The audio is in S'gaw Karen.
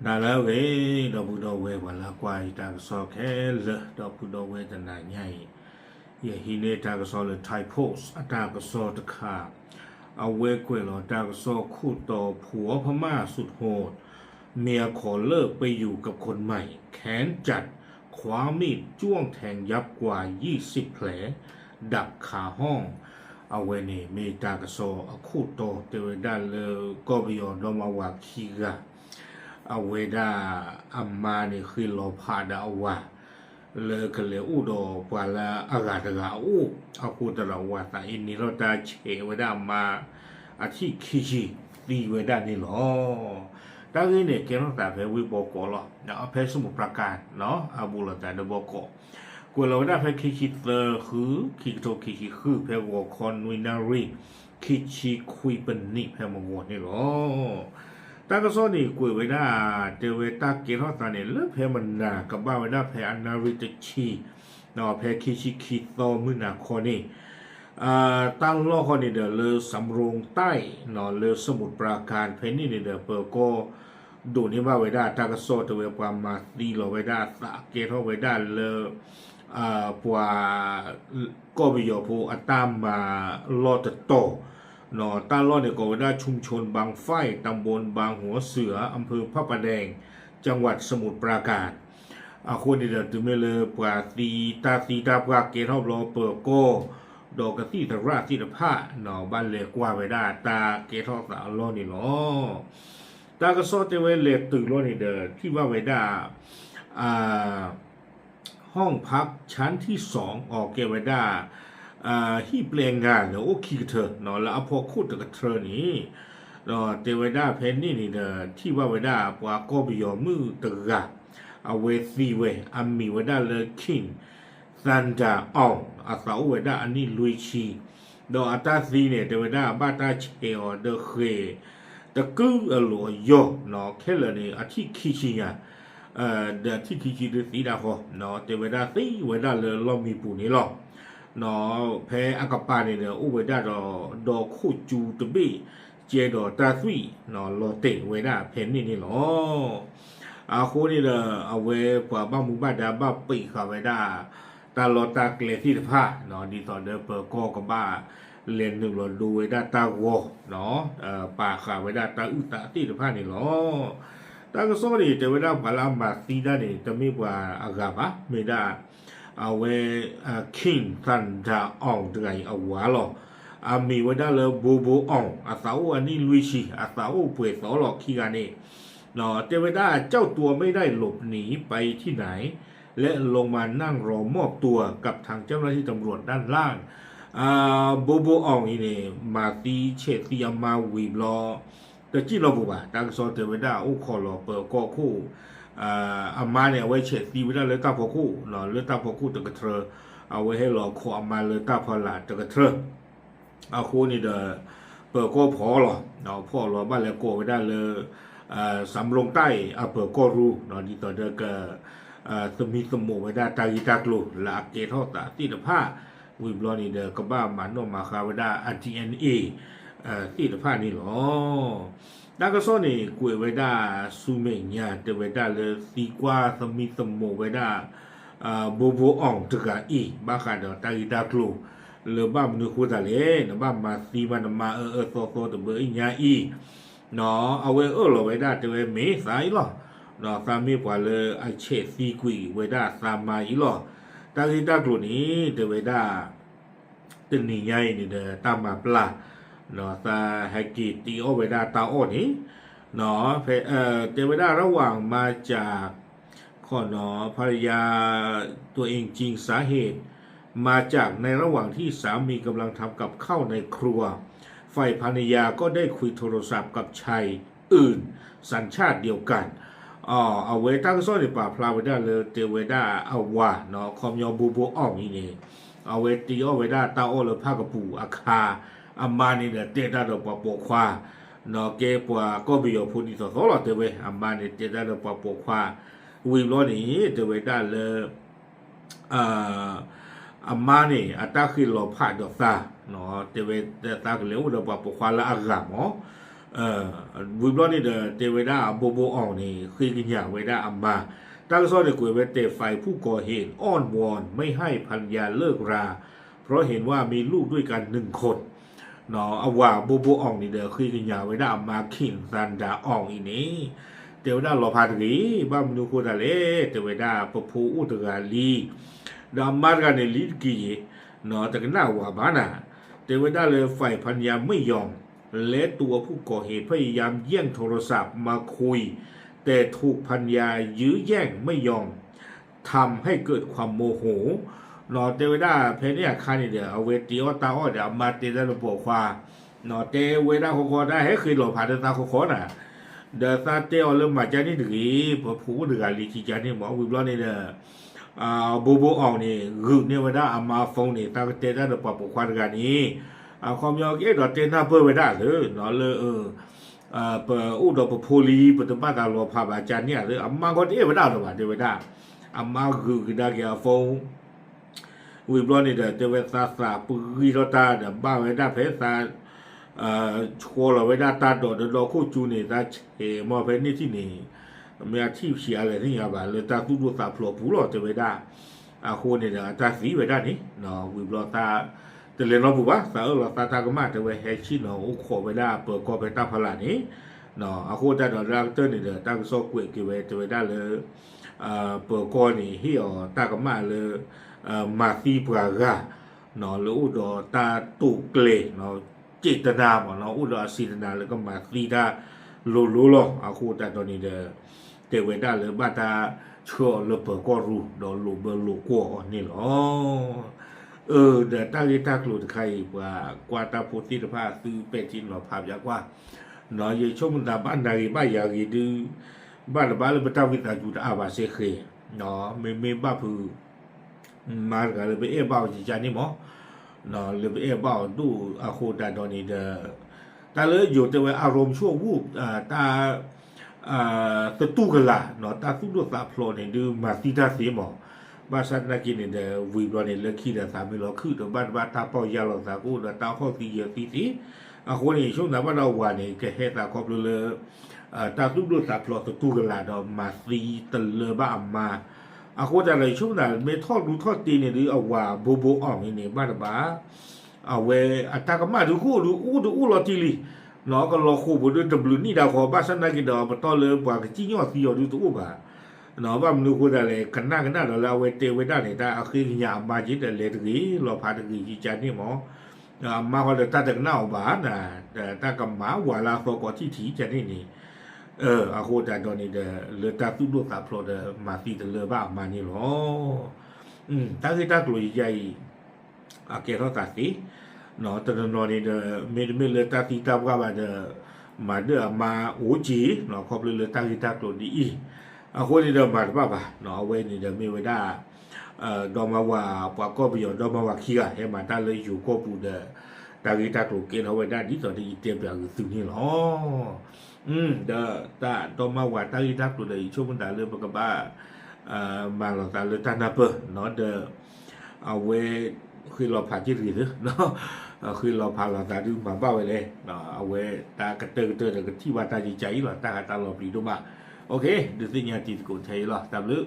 နၤလၢအဂ့ၤ ဒီပုၢ်ဒီဝဲၢ်ပှၤလၢအကွၢ်ယတၢ်ကစီၣ်ခဲလၢာ် ဒီပုၢ်ဒီဝဲၢ်တနၤညါအံၤ, ယဟံးန့ၢ်တၢ်ကစီၣ်လၢ Thai Post အတၢ်ကစီၣ်တခါ, အဝဲကွဲးလီၤတၢ်ကစီၣ်ခိၣ်တီ ผัวพม่าสุดโหด เมียขอเลิกไปอยู่กับคนใหม่ แค้นจัด คว้ามีดจ้วงแทงยับกว่ายี่สิบแผล ดับคาห้อง အဝဲန့ၣ်မ့ၢ်တၢ်ကစီၣ်အခိၣ်တီ တဲဝဲဒၣ်လၢကီၢ်ပယီၤဒီမါဝၤခံဂၤ အဝဲဒၣ်အမါန့ၣ်ဃ့ၢ်လီၤဖးဒီးအဝၤ လၢကလဲၤအိၣ်ဒီးပှၤလၢအဂၤတဂၤအအိၣ် အဃိသတးဒီး ဝၤသးအ့န့ၢ်ထီၣ်တၢ်ဆဲးဝဲဒၣ်အမါ အထံၣ်ခံဆံသံဝဲဒၣ်န့ၣ်လီၤ. တၢ်ဂ့ၢ်န့ၣ် ကဲထီၣ်သးဖဲဝ့ၢ်ဘီကီးလီၤ. ဖဲစမုတ်ပြၤကၣ် အဘူးလီၤသးဒီးဘီကီး, ကွဲးလီၤဝဲဒၣ်ဖဲခံဆံသၢ ဃု ခံကထိခံဆံဃု ဖဲဂီၤခီနွံနၣ်ရံၣ် ခံဆံခွံပနံၣ်ဖဲမုၢ်ဂီၤန့ၣ်လီၤ. တၢ်ကစီၣ်န့ၣ်ကွဲးဝဲဒၣ် တဲဝဲတၢ်ကဲထီၣ်သးန့ၣ် လၢဖဲမနၤကဘၣ်ဝဲဒၣ်ဖဲအနၣ်ရံၣ်တဆံ ဖဲခံဆံခံသီမုၢ်နၤခီန့ၣ် တၢ်လီၢ်ဃီန့ၣ်ဒီးလၢ สำโรงใต้ လၢစမုတ်ပြၤကၣ်ဖဲန့ၣ်န့ၣ်ဒီး ပၢၤကီၢ်ဒိးန့ၢ်ဘၣ်ဝဲဒၣ်တၢ်ကစီၣ်တဲဝဲပှၤမၤသံလီၤဝဲဒၣ်သးကဲထီၣ်ဝဲဒၣ်လၢ ပှၤကီၢ်ပယီၤဖိအတၢ်မၤလီၢ်တတီၤ, တၢ်လီၢ်န့ၣ်ကိးဝဲဒၣ် ชุมชนบางไฟ ตำบลบางหัวเสือ อำเภอพระประแดง จังหวัดสมุทรปราการ အဃိန့ၣ်ဒီးတုၤမ့ၢ်လၢပှၤသံတၢ်သံတၢ်ပှၢ်ကဲထီၣ်ဘျီ ပၢၤကီၢ် ဒီးကသံၣ်သရၣ်သ့ၣ်တဖၣ် ဘၣ်လဲၤကွၢ်ဝဲဒၣ်တၢ်ကဲထီၣ်သးအလီၢ်န့ၣ်လီၤ. တၢ်ကစီၣ်တဲဝဲလဲၤတုၤလီၤန့ၣ်ဒီး ထံၣ်ဘၣ်ဝဲဒၣ် ห้องพักชั้นที่สอง အီၤကဲဝဲဒၣ် ဟံၣ်ပျဲၢ်နါဒီးအိၣ်ခံကထၢ လၢအဖီခိၣ်တကထၢန့ၣ် ဒီးတဲဝဲဒၣ်ဖဲန့ၣ်န့ၣ်ဒီး ထံၣ်ဘၣ်ဝဲဒၣ်ပှၤကီၢ်ပယီၤမုၣ်တဂၤ အဝဲသံဝဲ အမံၤဝဲဒၣ်လၢ King Thunder Aung အသးအိၣ်ဝဲဒၣ်အနံၣ်လွံၢ်ဆံ ဒီးအတၢ်သံန့ၣ် တဲဝဲဒၣ်ဘၣ်တၢ်ဆဲးအီၤဒီးဃဲၤ တကုၢ်အလိၤအယီၢ် ခဲလၢာ်န့ၣ် အထံၣ်ခံဆံညါ ဒီးအထံၣ်ခံဆံဒုးသံဒၣ်ဃီ တဲဝဲဒၣ်သံဝဲဒၣ်လၢလီၢ်မံပူၤန့ၣ်လီၤ. ဖဲအကပၤန့ၣ်ဒီး အိၣ်ဝဲဒၣ်ဒီး ဒီခိၣ်ကၠူတဘ့ၣ် ကဲဒီးတၢ်သွံၣ် လီၤတဲာ်ဝဲဒၣ်ဖဲန့ၣ်န့ၣ်လီၤ. အဃိန့ၣ်ဒီး အဝဲပှၤဘၣ်မူဘၣ်ဒါဘၣ်ပံာ်ဃာ်ဝဲဒၣ် တၢ်လီၢ်တၢ်ကျဲသ့ၣ်တဖၣ် ဒ်သိးဒီးပၢၤကီၢ်ကဘၣ် လဲၤနုာ်လီၤဒိဝဲဒၣ်တၢ်ဂီၤ ပာ်ဃာ်ဝဲဒၣ်တၢ်အုၣ်သးသ့ၣ်တဖၣ်န့ၣ်လီၤ. တၢ်ကစီၣ်န့ၣ် တဲဝဲဒၣ်ပှၤလၢအမၤသံတၢ်န့ၣ် တမ့ၢ်ပှၤအဂၤဘၣ် မ့ၢ်ဒၣ် အဝဲ King Thunder Aung တဂၤအံၤအဝၤလီၤ. အမံၤဝဲဒၣ်လၢ Bobo Aung အသးအိၣ်အနံၣ်လွံၢ်ဆံ အသးအိၣ်ပှဲၤသီလီၤခံဂၤန့ၣ် တဲဝဲဒၣ် เจ้าตัวไม่ได้หลบหนีไปที่ไหน และลงมานั่งรอมอบตัวกับทางเจ้าหน้าที่ตำรวจด้านล่าง Bobo Aung အံၤန့ၣ် မၤသံဆဲးသံအမါဝံၤဘျီ တစံၣ်လီၤပူၤဘၣ် တၢ်ကစီၣ်တဲဝဲဒၣ်အိၣ်ခိးလီၤပၢၤကီၢ်ခိၣ် အမါန့ၣ် အဝဲဆဲးသံဝဲဒၣ်လၢတၢ်ဖီခိၣ် လၢတၢ်ဖီခိၣ်တကထၢ အဝဲဟဲလီၤခိးအမါလၢတၢ်ဖီလာ်တကထၢ အဃိန့ၣ်ဒီး ပၢၤကီၢ်ဖီၣ်လီၤ ဖီၣ်လီၤဘၣ်လဲၤကိးဝဲဒၣ်လၢ สำโรงใต้ အပၢၤကီၢ်ရူၢ် ဒ်သိးဒီးက သမံသမိးဝဲဒၣ်တၢ်ဂ့ၢ်တၢ်ကျိၤလၢအကဲထီၣ်သးသ့ၣ်တဖၣ် ဝံၤဘျီန့ၣ်ဒီး ကဘၣ်မၤနီၣ်မၤဃါဝဲဒၣ် DNA သ့ၣ်တဖၣ်န့ၣ်လီၤ. တၢ်ကစီၣ်န့ၣ် ကွဲးဝဲဒၣ်ဆူမဲာ်ညါ တဲဝဲဒၣ်လၢသံကွၢ်သမံသမိးဝဲဒၣ် Bobo Aung တဂၤအံၤ ဘၣ်ဃးဒီးတၢ်ဂ့ၢ်တၢ်ကျိၤ လၢဘၣ်မနုၤဃိသးလဲၣ် နဘၣ်မၤသံမးနမါအၢအၢသီသီတဘျီအံၤညါအံၤ အဝဲအၢၣ်လီၤဝဲဒၣ်တဲဝဲမ့ၢ်သးအံၤလီၤ. သးမ့ၢ်ပှၤလၢအဆဲးသံကွံာ်ဝဲဒၣ်သးမါအံၤလီၤ. တၢ်ဂ့ၢ်တၢ်ကျိၤန့ၣ် တဲဝဲဒၣ် တနံၤညါအံၤန့ၣ်ဒီးတၢ်မၤပျၢ် သးဟဲက့ၤတ့အီၣ်ဝဲဒၣ်တၢ်အီၣ်န့ၣ် တဲဝဲဒၣ် ระหว่างมาจาก ขอหนอ ภรรยาตัวเองจริง สาเหตุมาจากในระหว่างที่สามีกำลังทำกับข้าวในครัว ฝ่ายภรรยาก็ได้คุยโทรศัพท์กับชายอื่นสัญชาติเดียวกัน အဝဲတၢ်ကစီၣ်န့ၣ် ပာ်ဖျါဝဲဒၣ်လၢတဲဝဲဒၣ်အဝၤ ခီပညီ Bobo Aung အံၤန့ၣ် အဝဲတ့အီၣ်ဝဲဒၣ်တၢ်အီၣ်လၢဖၣ်ကပူၤအခါ အမါန့ၣ်ဒီးတဲတၢ်ဒီးပှၤပိာ်ခွါ ကဲပှၤကီၢ်ပယီၤဖိဒ်သိးသိးလီၤ တဲဝဲ အမါန့ၣ်တဲတၢ်ဒီးပှၤပိာ်ခွါ ဝံၤဘျီန့ၣ် တဲဝဲဒၣ်လၢ အမါန့ၣ် အတၢ်ဃ့ၢ်လီၤဖးဒီးသး တဲဝဲသးကလဲၤအိၣ်ဒီးပှၤပိာ်ခွါလၢအဂၤမး ဝံၤဘျီန့ၣ်ဒီး တဲဝဲဒၣ်အဘိဘိအီၤန့ၣ် ဃ့ကညးဝဲဒၣ်အမါ, တၢ်ကစီၣ်န့ၣ်ကွဲးဝဲတဲ ฝ่ายผู้ก่อเหตุอ้อนวอนไม่ให้ภรรยาเลิกรา เพราะเห็นว่ามีลูกด้วยกันหนึ่งคน အဝၤဘိဘိအီၤန့ၣ်ဒီး ဃ့ကညးဝဲဒၣ်အမါ ခင်သန္တာအောင် အံၤန့ၣ် တဲဝဲဒၣ်လီၤဖးတဂ့ၤ, ဘၣ်မနုၤအဃိသတးလဲၣ်, တဲဝဲဒၣ်ပဖိအိၣ်တဂၤလံ, ဒီးအမါတဂၤန့ၣ်လံတက့ၢ်ယ့ၣ်, တကနၣ်ဝၤဘၣ်နၤ, တဲဝဲဒၣ်လၢ ฝ่ายภรรยาไม่ยอม และตัวผู้ก่อเหตุพยายามแย่งโทรศัพท์มาคุย แต่ถูกภรรยายื้อแย่งไม่ยอมทำให้เกิดความโมโห တဲဝဲဒၣ် ဖဲန့ၣ်အခါန့ၣ်ဒီး အဝဲတ့အီၣ်တၢ်အီၣ်ဒီး အမါတဲတၢ်လၢပိာ်ခွါ, တဲဝဲဒၣ်ဃီဃီ တၢ်ဟဲဃ့လီၤဖးဒီးသးဃီဃီနၤ, ဒီးသးတဲအီၤလၢမၤကၢ်န့ၣ်တဂ့ၤ, ပဖိအိၣ်တဂၤလံခံကၢ်န့ၣ်မး, ဝံၤဘျီန့ၣ်ဒီး ဘိဘိအီၤန့ၣ် ဂုာ်န့ၢ်ဝဲဒၣ်အမါ phone န့ၣ် သးကတဲတၢ်ဒီးပှၤပိာ်ခွါတဂၤန့ၣ်, အခီပညီကအဲၣ်ဒိးတဲနၢ်ပၢၢ်ဝဲဒၣ်သ့ၣ်နီၤလၢ ပအိၣ်ဒီးပဖိလံ ပတဘၣ်သးလီၤဖးဘၣ်ကၢ်န့ၣ်ဧါသ့ၣ်, အမါခီတအဲၣ်ဝဲဒၣ်လီၤဘၣ် တဲဝဲဒၣ်, အမါဂုာ်ကဒါက့ၤအ phone ဝံၤဘျီန့ၣ်ဒီး တဲဝဲသးသးပဂံၢ်ထီၣ်တၢ်ဒီး ဘၣ်ဝဲဒၣ်ဖဲသး ဆှီလီၤဝဲဒၣ်တၢ်ဒိးဒီးဒီခိၣ်ကၠူန့ၣ် သးဆဲးမီၢ်ဖဲန့ၣ်ထံၣ်န့ၣ်, မ့ၢ်အထံၣ်ဆံးအါလဲၣ်သ့ၣ်ညါဘၣ် လၢတၢ်သူၣ်ဒိၣ်သးဖျိးပူၤလီၤ တဲဝဲဒၣ်, အဃိန့ၣ်ဒီး အတၢ်သံဝဲဒၣ်န့ၣ်, ဝံၤဘျီသး တလဲၤနီတပူၤဘၣ် သးအၢၣ်လီၤသးတၢ်ကမၣ် တဲဝဲဟဲဆ့ၣ်နီၤအိၣ်ခိးဝဲဒၣ် ပၢၤကီၢ်ဖဲတၢ်ဖီလာ်န့ၣ်, အဃိတၢ်ဒီးလၢအကတၢၢ်န့ၣ်ဒီး တၢ်ကစီၣ်ကွဲးက့ၤဝဲ တဲဝဲဒၣ်လၢ ပၢၤကီၢ်န့ၣ် ဟ့ၣ်အီၤတၢ်ကမၣ်လၢ မၤသံပှၤဂၤ လၢအိၣ်ဒီးတၢ်တိာ်ကျဲၤ စ့တနၤမ့ၢ်နီၤ အိၣ်ဒီးအစံးတနၤလၢကမၤသံတၢ်လိၤလိၤလီၤ. အဃိသတးဒီးန့ၣ်ဒီး တဲဝဲဒၣ်လၢဘၣ်တၢ်ဆှၢအီၤလၢပၢၤကီၢ်ရူၤ ဒီးလိာ်ဘၢလိာ်ကွီၢ်အီၤန့ၣ်လီၤ. အၢ ဒီးတၢ်ဂ့ၢ်တၢ်ကျိၤတခါအံၤ ပှၤကွၢ်တၢ်ဖိသ့ၣ်တဖၣ် သုပဲာ်ထံနီၤဖးပၠးကွၢ်, ယဆိကမိၣ်သးဘၣ်နၤဂ့ၤဘၣ်ယၤဂ့ၤဒုး ဘၣ်တဘၣ်လၢပတၢ်ဝံသးစူၤတအါဘၣ်စ့ၢ်ကီး, မ့မ့ၢ်ဘၣ်ဖုး မါတဂၤလၢပအဲၣ်ဘၣ်အီၤကကါန့ၣ်မ့ၢ်, လၢပအဲၣ်ဘၣ်အီၤဒိၣ်အဃိသတးဒီးန့ၣ်ဒီး တၢ်လၢယိၤတဲဝဲ อารมณ์ชั่ววูบ တၢ် သတူၢ်ကလာ် တၢ်သူၣ်ဒိၣ်သးဖျိးန့ၣ်ဒုး မၤသံတၢ်သ့မ့ၢ်, ဘၣ်ဆၣ်သနာ်က့န့ၣ်ဒီး ဝံၤဘျီန့ၣ် လၢခံဒီးသးမ့ၢ်လီၤခုၣ်ဒီး ဘၣ်တဘၣ်တၢ်ပီၢ်ယၢ်လီၤသးကအိၣ်ဒီးတၢ်ဟီၣ်သံယၢၤသံသ့, အဃိန့ၣ် ယဆိကမိၣ်သးဘၣ်ဒီးဝၤန့ၣ် ကဟဲသးခီဖျိလၢ တၢ်သူၣ်ဒိၣ်သးဖျိးသတူၢ်ကလာ်ဒီးမၤသံတလၢဘၣ်အမါ, အဃိသတးဒီး ယဆိကမိၣ်သး မ့ၢ်ထီၣ်ဒူထီၣ်တ့န့ၣ်ဒုး အဝၤဘိဘိအီၤန့ၣ်န့ၣ် ဘၣ်တဘၣ် အဝဲအတၢ်ကမၣ်ဒုးကအိၣ်ဒုးအိၣ်တအိၣ်လီၤတံၢ်လံ, ကလီၤဃိာ်ပူၤဒုးတဘျုးနံၣ်ဒၣ်ဃီ ဘၣ်ဆၣ်သနာ်က့ဒီး ပတီၢ်လၢပှၤကစံၣ်ညီၣ်သံအီၤဒုးတအိၣ်ဘၣ်, ဘၣ်မနုၤအဃိသတးလဲၣ် ကနၣ်ကနၣ်ဒီးလၢအဝဲတဲဝဲဒၣ်န့ၣ် တၢ်အဃ့ကညးအမါက့ၤဒီးလဲၤတဂ့ၤ လီၤဖးတဂ့ၤ ယကါန့ၣ်မ့ၢ်, အမါဃီဒီးတၢ်တကနၣ်အီၤဘၣ်နၤ, တၢ်ကမၤဝၤလၢအသီကိးထံၣ်ထံၣ်ကါန့ၣ်န့ၣ်, အဃိသတးဒီးန့ၣ်ဒီး လၢတၢ်သူၣ်ဒိၣ်သးဖျိးဒီးမၤသံတလၢဘၣ်အမါန့ၣ်လီၤ. တၢ်ဂ့ၢ်တၢ်ကျိၤယယါအံၤ အကဲထီၣ်သးသ့, တနီၤနီၤန့ၣ်ဒီး မ့တမ့ၢ်လၢတၢ်သံတၢ်ပှၢ်ဘၣ်ဒီး မၤဒၢၣ်အမါအိၣ်က့ၤ ခီဖျိလၢတၢ်ဂ့ၢ်တၢ်ကျိၤဒ်အံၤ, အဃိန့ၣ်ဒီးမၤတဘၣ်ဘၣ်, အဝဲန့ၣ်ဒီးမ့ၢ်ဝဲဒၣ် ဒီမါဝၤ ပှၤကီၢ်ပယီၤဒီမါဝၤခံဂၤ ဟဲမၤတၢ်လၢယိၤကီၢ်ပူၤဒီး တၢ်ဂ့ၢ်တၢ်ကျိၤကဲထီၣ်ဝဲဒၣ်ဒ်သိးဒီးယတဲပၠးဂုာ်သုန့ၣ်လီၤ. ဒီးတၢ်ဒီမါဝၤတၢ်ဂ့ၢ်တၢ်ကျိၤဒီး ယဆိကမိၣ်သးလၢပကဘၣ် မၤလီၤသးလၢတၢ်နၢ်ပၢၢ်ဒီး အဝဲဃ့လီၤဖးက့ၤတဂ့ၤသၢ, ဃ့လီၤဖးလီၤသးဒုးမၤဘၣ်ဝဲလဲၣ်, အဝဲတၢ်ကတၢၢ်ကတၢၢ်ဒီးကထံၣ်ဘၣ်တၢ်ယကါအံၤလီၤ တၢ်ဂၤတၢ်လီၤပျံၤဒိၣ်မး, ဒုးသ့ၣ်ညါတံၤသကိးထဲအံၤလီၤ တၢ်ဘျုး.